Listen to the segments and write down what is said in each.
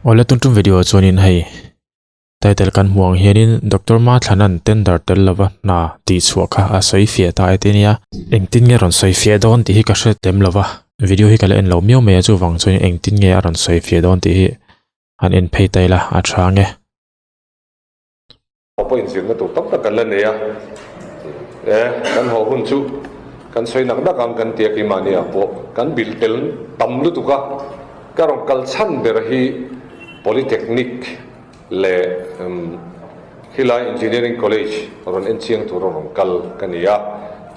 Awle tun tum video chuanin hei title kan hmuh ang hianin Doctor Mathlanan tender tel lova hna tih chhuah kha a sawi fiah ta e ti nia. Engtin nge rawn sawi fiah dawn tih hi ka hre lem lova video hi ka la en lo miau mai a chuvang chuan engtin nge a rawn sawi fiah dawn tih hi han en phei ta ila a tha ang e. Haw pawh inzirna tur tam tak kan la nei a, e kan haw hun chu kan sawi nak nak ang kan ti a keimahni ah pawh kan bil tel tam lutuk a, ka rawn kal chhan ber hi Polytechnic leh khilai Engineering College rawn en chiang tur a rawn kal ka ni a,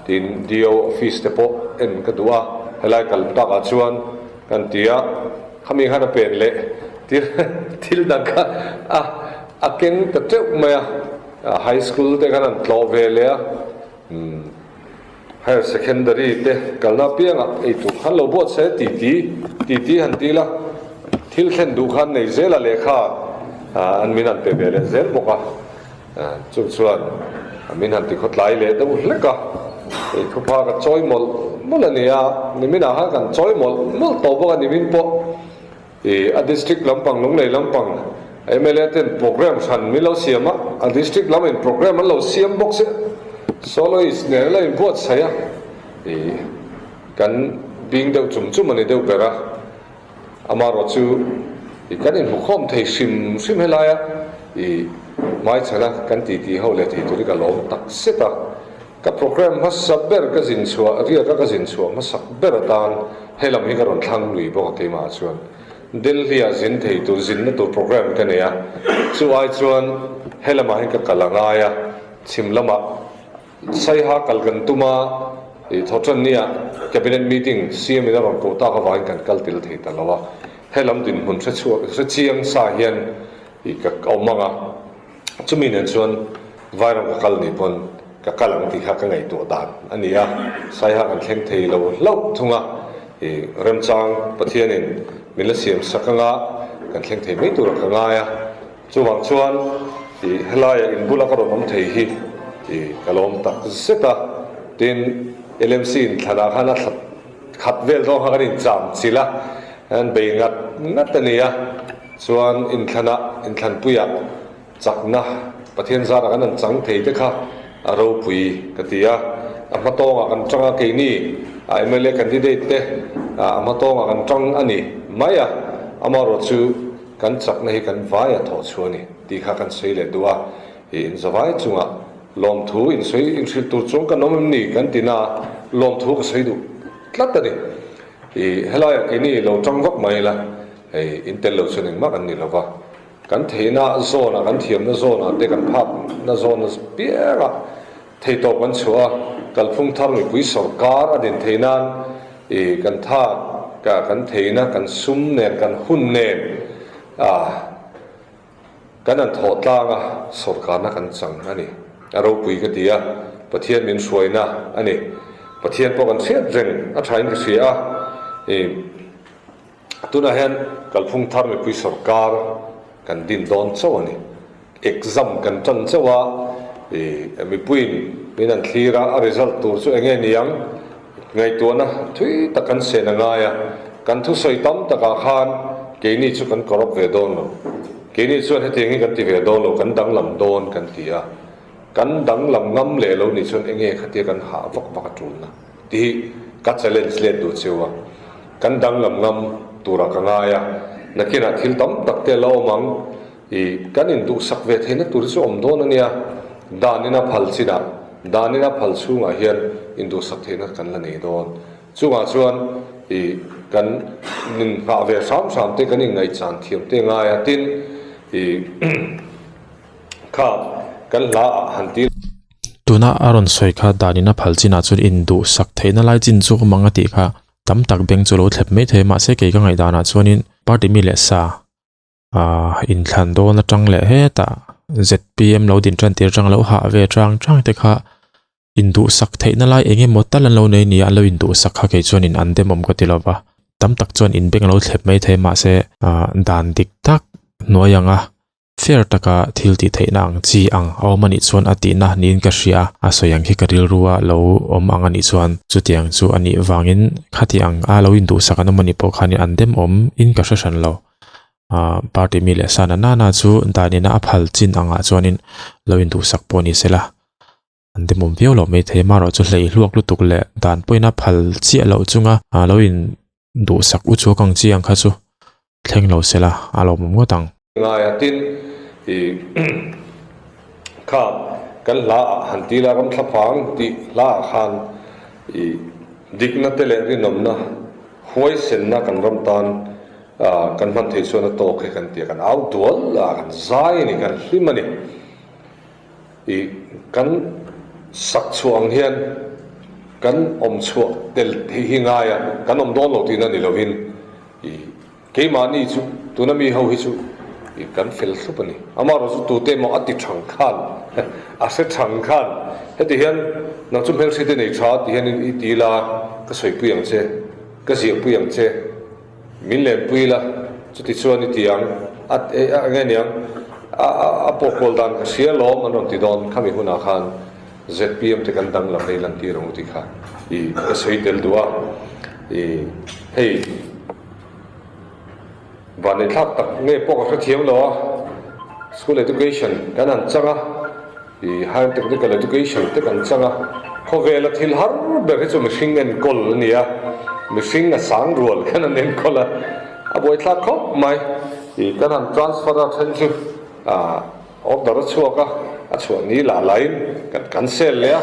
tin DO office te pawh en ka duh a, helai kal takah chuan kan ti a, khami khan a pen leh thil dang kha a. A keng ta teuh mai a, high school te khan an tlawh ve leh a, higher secondary te kalna apiangah eitur khan lo buat se ti ti ti ti han ti la, thil thlen duh khan nei zel a lehkha an min han pe ve leh zel bawk a, chung chuan min han ti khawtlai leh deuh hlek a, ei thupha ka chawi mawlh mawlh a ni a, niminah khan kan chawi mawlh mawlh tawh bawk a nimin pawh. Ih, a district lampang, Lunglei lampang mla ten programme hran min lo siam a, a district lam in programme an lo siam bawk sia, soloist nen an lo inbuatsaih a, ih, kan bing deuh chum chum a ni deuh ber a, amaherawh chu ih kan inhmukhawm thei hrim hrim helai a, ih, hmaichhana kan titi ho leh thei tur hi ka lawm tak zet a. Ka programme hmasa ber ka zin chhuah, riaka ka zin chhuah hmasak ber atan he lam hi ka rawn thlang lui bawk a keimah chuan Delhi ah zin thei tur zinna tur programme ka nei a, chu ai chuan he lamah hian ka kal a ngai a, chhim lamah Saiha kal kan tum a, ih thawhtanni ah cabinet meeting CM in a rawn koh tak avangin kan kal tel thei ta lo a, he lam dinhmun hre chhuak hre chiang sa hian ih ka awm ang a. Chumi nen chuan Vairam ka kal ni pawn ka kal ang tih kha ka ngaihtuah dan a ni a, Saiha kan thleng thei lo hlauh thung a, i remchang Pathianin min la siam sak anga kan thleng thei mai turah ka ngai a, chuvang chuan i helaia in bula ka rawn awm thei hi i ka lawm tak zet a, tin LMC in thlanah khan a thla khat vel dawn kha kan incham chilh a, an bei ngat ngat a ni a. Chuan inthlanah, inthlanpuiah chakna Pathian zarah kan han chang thei te kha a ropui ka ti a. A hma tawngah kan tang a, keini a mla candidate te a hma tawngah kan tang a ni mai a, amaherawh chu kan chakna hi kan vai a thawh chhuah a ni tih kha kan sawi leh duh a. I inzavai chungah lawmthu insawi inhrilh tur chuang kan awm em ni kan ti na a, lawmthu ka sawi duh tlat a ni. I helaiah keini lo tang vak mai ila. Hei in tel lo chuan engmah kan ni lo va, kan theihna zawnah, kan thiamna zawnah te, kan phakna zawn piangah theitawp kan chhuah a, kalphung thar mipui sawrkar a din theih nan ih kan tha kan theihna, kan sum nen, kan hun nen ah kan han thawh tlang a, sawrkarna kan chang a ni. A ropui ka ti a, Pathian min hruaina a ni. Pathian pawh kan hriat reng a thain ka hria a, ih. Tunah hian kalphung thar mipui sawrkar kan din dawn chauh a ni. Exam kan tan chauh a, ih mipuiin min an thlir a, a result tur chu enge ni ang? Ngaihtuahna thui tak kan sen a ngai a, kan thusawi tam takah khan keini chu kan corrupt ve dawn lo, keini chuan hetiang hi kan ti ve dawn lo, kan danglam dawn kan ti a, kan danglam ngam leh lo nih chuan enge khatia kan hah vak vak a tulna. Tih hi ka challenge let duh cheu a, kan danglam ngam turah ka ngai a, nakinah thil tam tak te a la awm ang, ih kan induhsak ve theihna tur hi chu awm dawn a nia, danin a phal chinah, danin a phal chhungah hian induhsak theihna kan la nei dawn. Chungah chuan ih kan inhnah ve hram hram te, kan inngaihchan thiam te ngai a, tin ih kha kan hla ah han ti. Tuna a rawn sawi kha danin a phal chinah chuan induhsak theihna lai chin chu awm ang a tih kha tam tak beng chu lo thlep mai thei a mahse kei ka ngaihdanah chuanin party mi leh sa ahh inthlan dawn atang leh hetah zpm lo din tan tir atang lo hah ve chang chang te kha induhsak theihna lai eng emaw tal an lo nei nia an lo induhsak kha kei chuanin an demawm ka ti lova tam tak chuan in beng lo thlep mai thei mahse ahh dan dik tak hnuai anga Fair taka thil tih theihna ang chi ang a awm anih chuan a tihna niin ka hria a, a sawi ang khi ka rilru a lo awm ang anih chuan chutiang chu anih vangin khati ang a lo induhsak an awm anih pawh khanin an dem awm in ka hre hran lo. Ahh party mi leh sa na nana chu dan ina a phal chin angah chuanin lo induhsak pawh ni sela an demawm viau loh maithei amaherawh chu hlei hluak lutuk leh dan pawhin a phal chiah loh chunga ah lo in duhsak u chuak ang chi ang kha chu thleng lo sela a lawmawm ngawt ang. Ngaia tin ih kha kan hla ah han ti la ram thlaphang tih hla ah khan ih dikna te leh rinawmna huaisenna kan ram tan Kan hman theih chuan a tawk hi kan ti a, kan au dual a, kan zai a ni, kan hlim a ni. Ih, kan sak chhuah ang hian kan awm chhuah tel theih hi ngai a, kan awm dawn lo tihna ni lovin ih, keimahni chu tuna mi ho hi chu ih kan fel thlup a ni. Amaherawh chu tute emaw a ti thang khan, a hre thang khan heti hian nang chu hmelhriat i nei tha ti hian i ti ila ka sawipui ang che, ka ziahpui ang che. Min lenpui la, chuti chuan i ti ang, a a nge niang, a a a pawhkawl dan ka hria lawm an rawn ti dawn, khami hunah khan zpm te kan danglam hei lantir ang u tih kha i ka sawi tel duh a, i hei vanneithlak tak nge pawh ka hrethiam lo a, school education kan han chang a. I Higher Technical Education te kan chang a, khawvela thil har ber hi chu mihring enkawl a ni a, mihring a sang rual khan an enkawl a, a buaithlak khawp mai. I kan han transfer a then chu ah order a chhuak a, a chhuah ni lah lahin kan cancel leh a,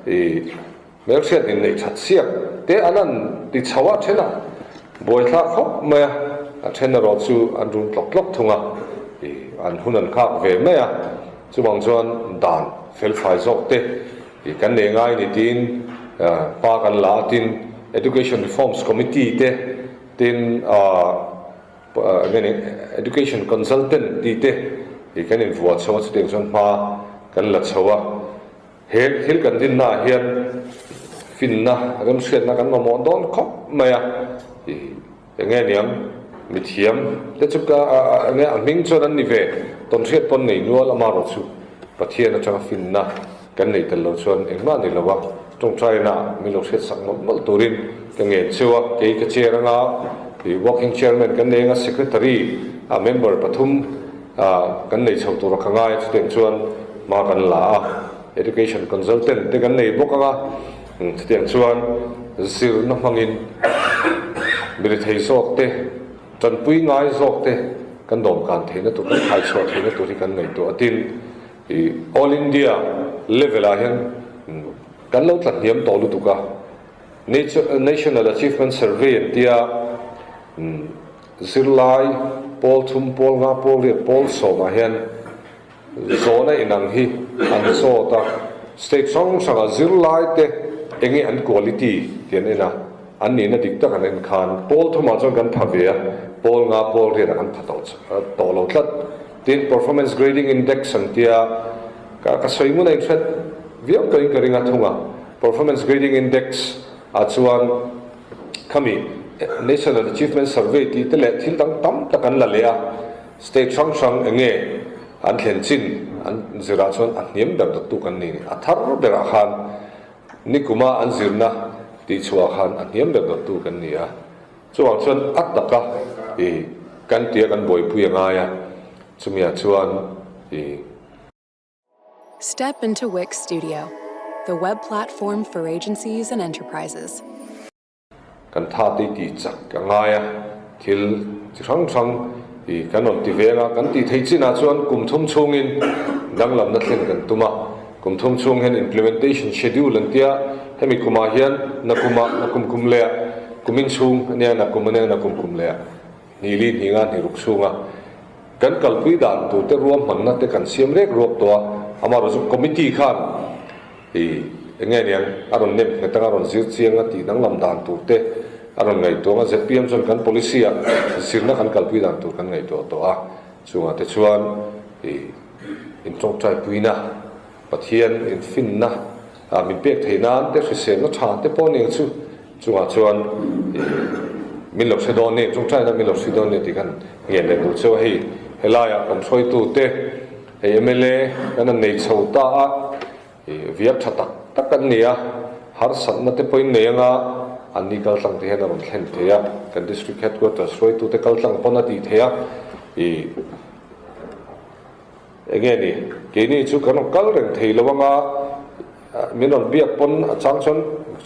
i Hmelhriat inneih that siak te an han ti chho a then a, buaithlak khawp mai a, a then erawh chu an rum tlawk tlawk thung a, ih an hun an nghak ve mai a, chuvang chuan dan felfai zawk te ih kan nei ngai ni tiin hma kan la a, tin Education Reforms Committee te tin ah nge ni Education Consultant tih te ih kan invuah chho a, chutiang chuan hma kan la chho a. He thil kan dinna ah hian finna, remhriatna kan mamawh dawn khawp mai a, ih enge niang mithiam te chu ka enge a hming chuan an ni ve, tawnhriat pawn nei nual amarawh chu Pathian atanga finna kan nei tel lo chuan engmah ni lo a, tawngtaina ah min lo hriat sak mawlh mawlh turin ka ngen cheu a, kei ka chair anga ih working chairman kan nei anga secretary ah member pathum Kan nei chho tura ka ngai a, chutiang chuan hma kan la a, education consultant te kan nei bawk ang a, chutiang chuan zirna hmangin milithei zawk te, tanpui ngai zawk te kan dawmkan theihna tur, kan khaichhuah theihna tur hi kan ngaihtuah a, tin ih all India level ah hian kan lo tla hniam tawh lutuk a, National Achievement Survey an tia. Zirlai pawl thum, pawl nga, pawl riat, pawl sawmah hian zawhna inang hi an zawt a, state hrang hrangah zirlaite enge an quality tih an en a, an nihna dik tak an en khan pawl thumah chuan kan pha ve a, pawl nga, pawl riatah kan pha tawh lo tlat. Tin, performance grading index an tia, ka ka sawi ngun a inhret viau tawhin ka ring a thung a, performance grading index ah chuan, Khami National Achievement Survey tih te leh thil dang tam tak an la leh a, state hrang hrang eng nge an thlen chin an zirah chuan a hniam ber dawttu kan ni ni. A thar berah khan nikuma an zirna tih chhuah khan a hniam ber dawttu kan ni a. Chuvang chuan a taka ih kan tia kan buaipui a ngai a, chumiah chuan ih. Step into Wix Studio, the web platform for agencies and enterprises. Kan tha te tih chak a ngai a, thil chi hrang hrang i kan rawn ti veng a, kan tih theih chinah chuan kum thum chhungin danglamna thlen kan tum a, kum thum chhung hian implementation schedule an tia, hemi kumah hian nakumah nakum kum leh ah kumin chhung ania nakum ania nakum kum leh ah Hnili hninga hniruk chhunga kan kalpui dan turte ruahmanna te kan siam rek ruak tawh a, amaherawh chu committee khan ih eng nge niang a rawn nem nghet anga rawn zir chiang a tih danglam dan tur te a rawn ngaihtuah anga zpm chuan kan policy ah zirna kan kalpui dan tur kan ngaihtuah tawh a, chungah te chuan ih intawngtai puina Pathian infinna min pek theih nan te hriselna tha te pawh aniang chu chungah chuan min lo hre dawn ni, tawngtaina min lo hri dawn ni tih khan ngen leh duh cheu a hei helaiah kan hruaitute hei mla kan han nei chho ta a viak tha tak tak an ni a, harsatna te pawhin nei anga anni kaltlang te hian a rawn thlen thei a, kan district headquarters hruaitute kaltlang pawn a tih theih a. I enge ni keini chu kan rawn kal reng thei lo anga min rawn biak pawn a chang chuan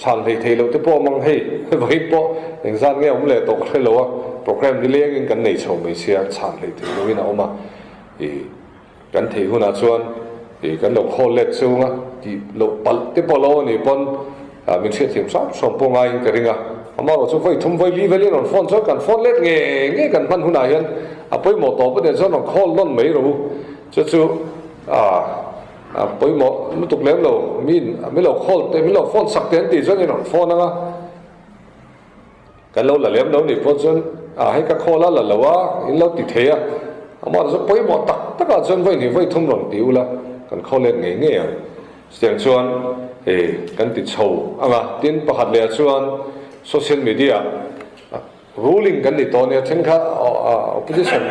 chhan hlei thei loh te pawh a awm ang hei vawiin pawh engzat nge awm leh tawh ka hre lo a program nileng in kan nei chho mai sia chhan hlei thei lo in a awm a i Kan theih hunah chuan ih kan lo khawl let chunga tih loh palh te pawh lo a nih pawn min hriatthiam hram hram pawh ngaiin ka ring a. Amaherawh chu vawi thum vawi li velin rawn phone chuan kan phone let nge nge kan hman hunah hian a pawimawh tawp a nih chuan rawn khawl nawn mai rawh u. Chu chu a pawimawh lutuk lem lo min min lo khawl teh min lo phone sak teh an tih chuan i rawn phone ang a. Kan lo la lem lo nih pawh chuan ah hei ka khawl a la lo a, in lo ti thei a, amah chu pawimawh tak tak ah chuan vawi hnih vawi thum rawn ti ula kan khawl let ngei ngei ang. Chutiang chuan hei kan ti chho ang a, tin pakhat leh ah chuan social media ah ruling kan ni tawh nia thenkhat opposition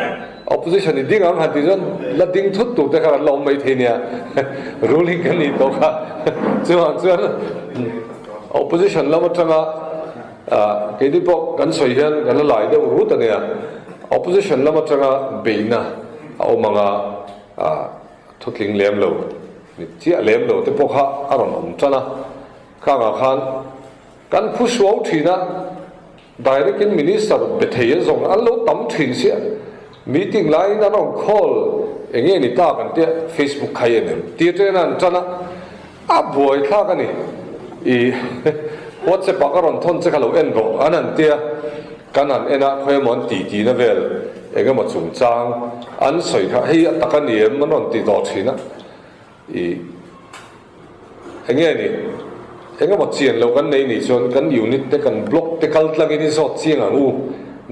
opposition i ding ang han tih chuan la ding thut tur te kha kan la awm mai thei nia ruling kan nih tawh kha chuvang chuan opposition lam atanga Keini pawh kan sawi hian kan la lai deuh rut a nia. Opposition lam atanga beihna a awm anga thutling lem lo, mit chiah lem lo te pawh kha a rawn awm tan a. Khangah khan kan phu suau thin a, direct in minister be thei a zawng an lo tam thin sia. Meeting laiin an rawn call eng nge ni ta kan tia Facebook khai em em tir te an tan a. A buai thlak a ni. I WhatsApp ah ka rawn thawn che kha lo en rawh an han tia, kan han en a khawi emaw an ti tihna vel eng emaw chungchang an sawi kha hei a tak a ni em an rawn ti tawh thin a. I eng nge ni eng emaw chian loh kan nei nih chuan kan unit te kan block te kal tlangin i zawt chiang ang u.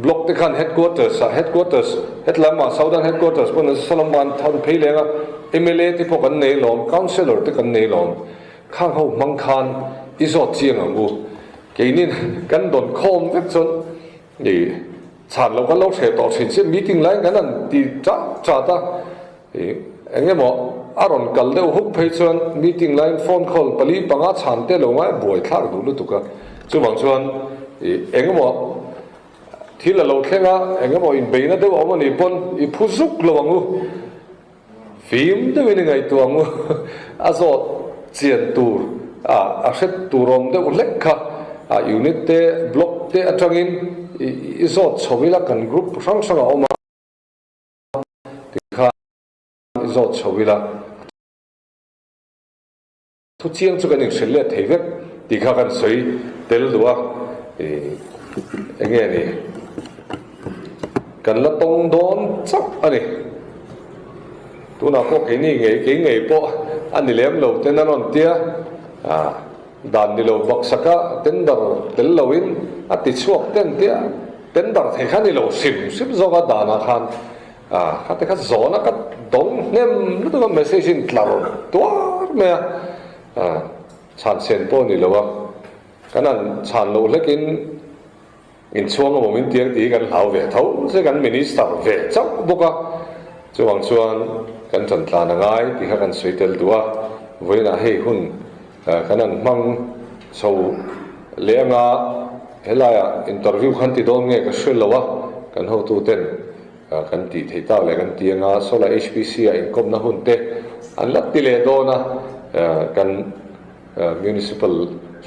Block te khan headquarters ah headquarters hetlama Southern headquarters pawn an salam an thawn phei leng a. Mla te pawh kan nei lawm, Councillor te kan nei lawm, khang ho hmang khan i zawt chiang ang u. Keinin kan dawn khawm vek chuan i chhan loh kan lo hreh tawh thin chiah, meeting laiin kan han ti chat chat a, i eng emaw a rawn kal deuh huk phei chuan meeting laiin phone call pali panga chhan te lo ngai buai thlak duh lutuk a, chuvang chuan i eng emaw thil a lo thleng a, eng emaw inbeihna deuh a awm a nih pawn i phu zuk lo ang u. Fim deuhin i ngaihtuah ang u, a zawt chian tur a a hret tur awm deuh hlek kha a unit te block te atangin i zawt chho ila kan group hrang hrang a awm a tikhan i zawt chho ila. Thu chiang chu kan inhrilh let thei vek tih kha kan sawi tel duh a, eng nge ni kan la tawng dawn chauh a ni. Tunah pawh keini ngei kei ngei pawh a ni lem lo ten a rawn tia, dan ni lo baksaka tender tel loin a ti chhuak ten tia, tender thei kha ni lo hrim hrim zawk a danah khan. A, kha te kha zawhna ka dawng hnem lutuk a message in tlar tuar mai a, a chhan sen pawh a ni lo a, kan han chhan loh hlekin inchhuang emaw min tiang tih hi kan hlau ve tho se kan minister ve chauh bawk a, chuvang chuan kan ṭan tlan a ngai tih kha kan sawi tel duh a, vawiinah hei hun kan han hmang chho leh anga helaiah interview khan ti dawn nge ka hre lo a, kan hotuten. Kan tih theih tak leh kan ti anga solar HPC ah inkawmna hun te an la ti leh dawn a, kan municipal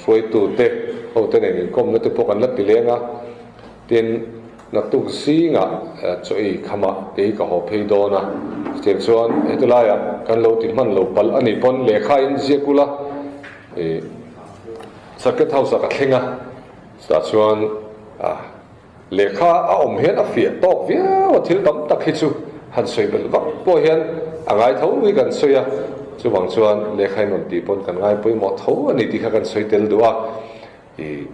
hruaitu te ho te nen inkawmna te pawh kan la ti leng a, tin naktuk zingah chaw ei khamah kei ka haw phei dawn a, chutiang chuan heti laiah kan lo ti hman lo palh a nih pawn lehkha in ziak ula ih circuit house ah ka thleng a, chutah chuan ah. Lehkha a awm hian a fiah tawk viau a, thil tam tak hi chu han sawi belh vak pawh hian a ngai tho hi kan sawi a, chuvang chuan lehkha in rawn tih pawn kan ngai pawimawh tho a ni tih kha kan sawi tel duh a, ih.